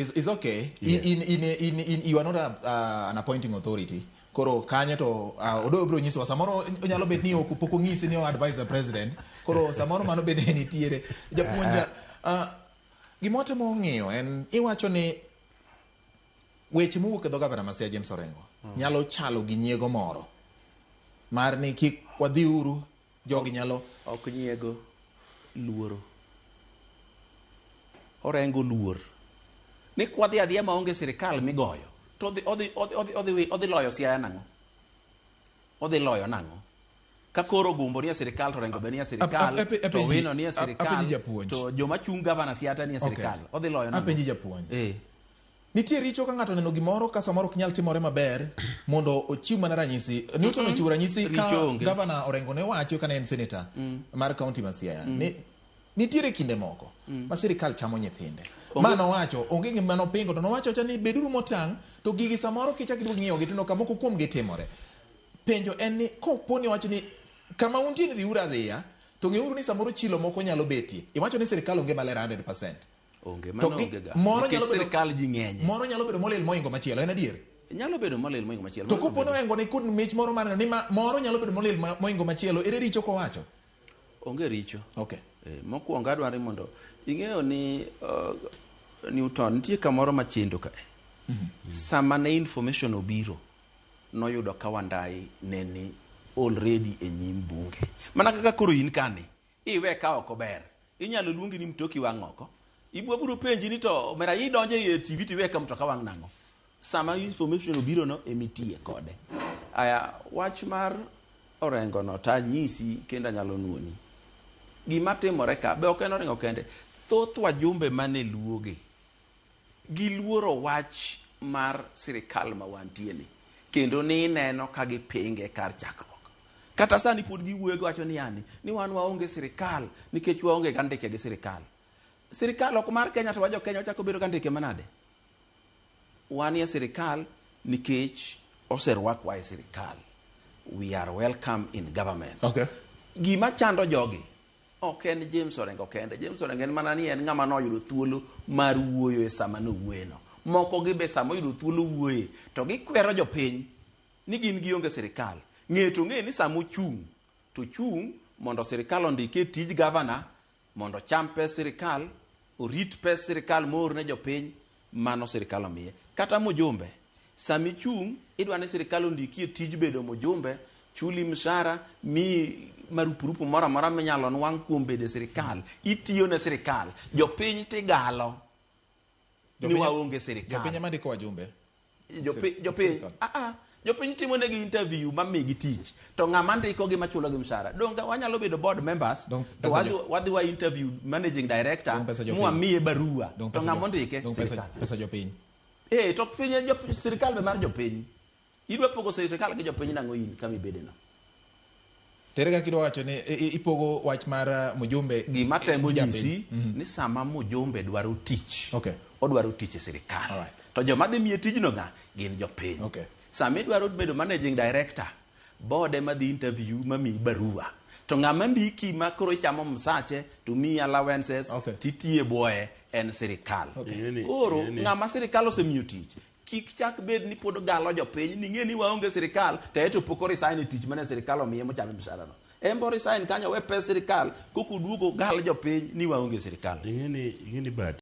Is okay. Yes. In you are not an appointing authority. Koro kanyo to Odoyo biro nyisowa samoro onyalo bet ni ok pok onyisi ni o advise the president. Koro samoro mano bende nitiere. Japuonj, gima watemo ng'iyo en iwacho ni weche mowuok e dho gavana ma Siaya James Orengo nyalo chalo gi nyiego moro mar ni kik wadhiuru, jogi nyalo Ok nyiego, luoro. Orengo luor. Ni kwadhi adhiya maonge sirikal migoyo, to odhi loyo Siaya nang'o? Odhi loyo nang'o? Ka koro Gumbo nie sirikal, to Orengo be nie sirikal, to Owino nie sirikal, Apenji japuonj. To joma chung' gavana Siaya te nie sirikal. Odhi loyo nang'o? Apenji japuonj. Eh. Nitie richo ka ng'ato oneno gimoro ka samoro ok nyal timore maber mondo ochiw mana ranyisi. Newton ochiwo ranyisi ka Richo onge. Gavana Orengo ne wacho kane en senator mar county ma Siaya ni nitiere kinde moko ma sirikal chamo nyithinde. Ma nowacho, onge gima nopingo, to nowacho awacha ni beduru motang' to gigi samoro kichak iduog ng'iyogi to ka moko kuom gi timore. Penjo en ni kopo ni owach ni kama untie ni dhiuru adhiya to ng'euru ni samoro chilo moko nyalo betie. Iwacho ni sirikal onge maler 100%. Onge, To mano onge ga. Moro Nikech nyalo bedo sirikal ji ng'enye. Moro nyalo bedo molil moingo machielo, en adier? Nyalo bedo molil moingo machielo. To mano kopo bedo. nohengo ni kod mich moro mar neno ni ma, moro nyalo bedo molil moingo machielo, ere richo kowacho? Onge richo. Okay. Mokwongo adwaro ni mondo ing'eyo ni Newton nitie kamoro machendo kae. Sama ne information obiro, noyudo ka Wandayi ne ni already e nyim bunge. Mana kaka koro in kani, iwe ka ok ober. Inyalo luongi ni mtoki wang' oko. Ibwa biro penji ni to omera idonjo e TV to iwe ka mtoka wang' nang'o? Sama information obiro no emitiye kode. Aya, wach mar Orengo no to anyisi kendo anyalo nuoni. Gima timore ka be ok en Orengo kende. Thoth wajumbe mane luogi giluoro wach mar sirikal ma wantie ni kendo ni ineno ka gipinge kar chakruok. Kata sani pod giwuoyo giwacho ni yani ni wan waonge sirikal nikech waonge gi andike gi sirikal. Sirikal ok mar Kenya to wajo Kenya wachako bedo gi andike manade? Wan e sirikal nikech oserwakwa e sirikal. We are welcome in government. Okay. Gima chando jogi ok en James Orengo kende. James Orengo en mana ni en ng'ama noyudo thuolo mar wuoyo e sama nowuoyeno. Moko gi be sama oyudo thuolo wuoye to gikwero jopiny ni gin gionge sirikal. Ng'e to ng'e ni sama ochung' to chung' mondo sirikal ondike tij gavana mondo ocham pes sirikal, orit pes sirikal moor ne jopiny, mano sirikal omiye. Kata mujumbe, sama ichung' idwa ni sirikal ondiki e tij bedo mujumbe, chuli mshahara, miyi marupurupu moro amora minyalo nwang' kuom bedo e sirikal, itiyo ne sirikal, jopiny tigalo ni waonge sirikal. Jopiny ema ndiko wajumbe. Jopiny, Sirikal. Jopiny timo negi interview mamigi tich to ng'ama ndiko gi machulo gi mshahara donge wanyalo bedo board members Dong to pesa wadhi wa interview managing director Dong pesa jopiny. mwamiye barua Dong to pesa ng'ama ondike dong pesa, sirikal. pesa jopiny. To piny en sirikal be mar jopiny. Idwa pogo sirikal gi jopiny nang'o in kama ibede no? Tere kaka idwa wacho ni ipogo wach mar mjumbe Gima temo gi japiny. nyisi ni sama mjumbe dwaro tich, Okay. odwaro tich e sirikal. Alright. To joma dhi miye tijno ga gin jopiny. Okay. Sama idwaro bedo managing director, board ema dhi interview mamiyi barua. To ng'ama ndiki ma koro ichamo msache to miyi allowances Okay. titiye bwoye en sirikal. Okay. Koro Ing'eni- ng'ama sirikal osemiyo tich kik chak bed ni pod galo jopiny ni ng'e ni waonge sirikal to eto pok oresign e tich mane sirikal omiye mochame mshahara no. En bo resign kanyo we pes sirikal koko duogo gal jopiny ni waonge sirikal. Ing'eni but